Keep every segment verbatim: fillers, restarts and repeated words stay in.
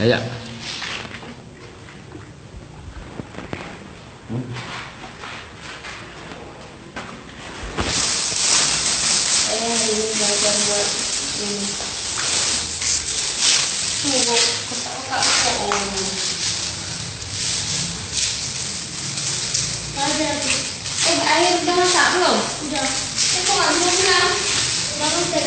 Ya. Eh, air udah masak belum? Udah. Eh, kok nggak bilang-bilang? Baru saya.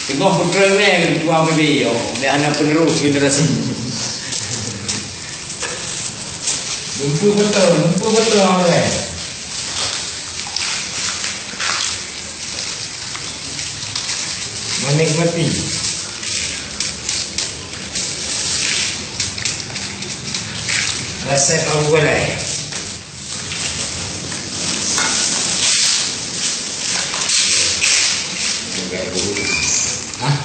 Teungoh peutrön lé keudua B B, oh, bèk hana penerus generasi. Lumpur beutôi, lumpur beutôi awai. Menikmati rasa tahu gulai. Hah?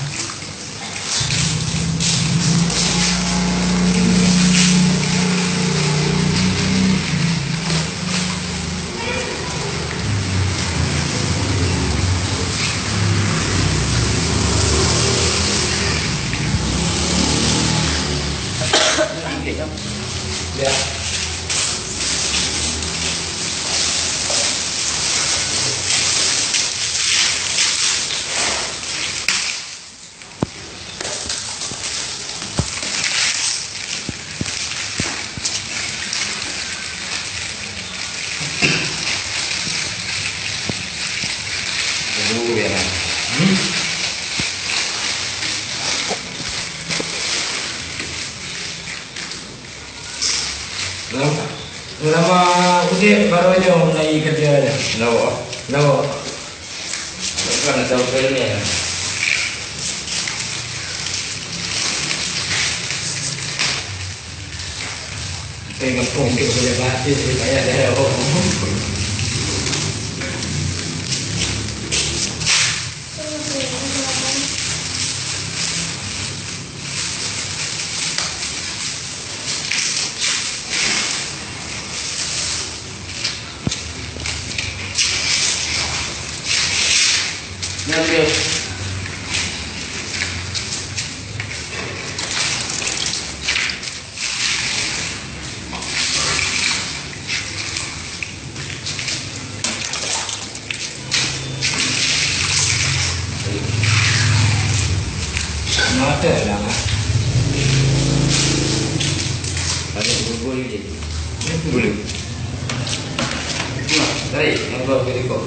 Ya. Lama, lama udép baru nyoe mulai kerja. Kenapa? Kenapa? Bukan ada hotel ni. Saya gampông ke boleh baca, saya payah dah. Mata dah. Ada bubur lagi. Ini tu boleh. Nah, tarik yang bawah ke ekor.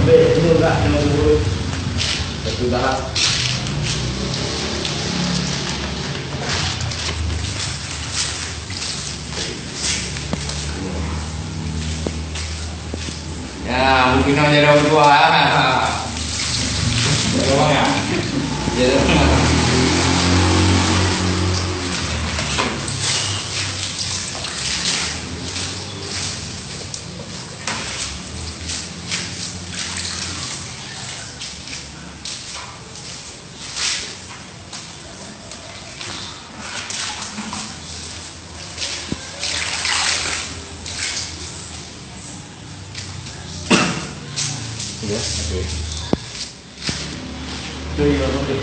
Ambil dulu dah, jangan dulu. Satu dah. Ya, mungkin orang jadi orang tua, ya. Orang tua, ya. Jadi orang tua. Ya, oke. Itu yang oke.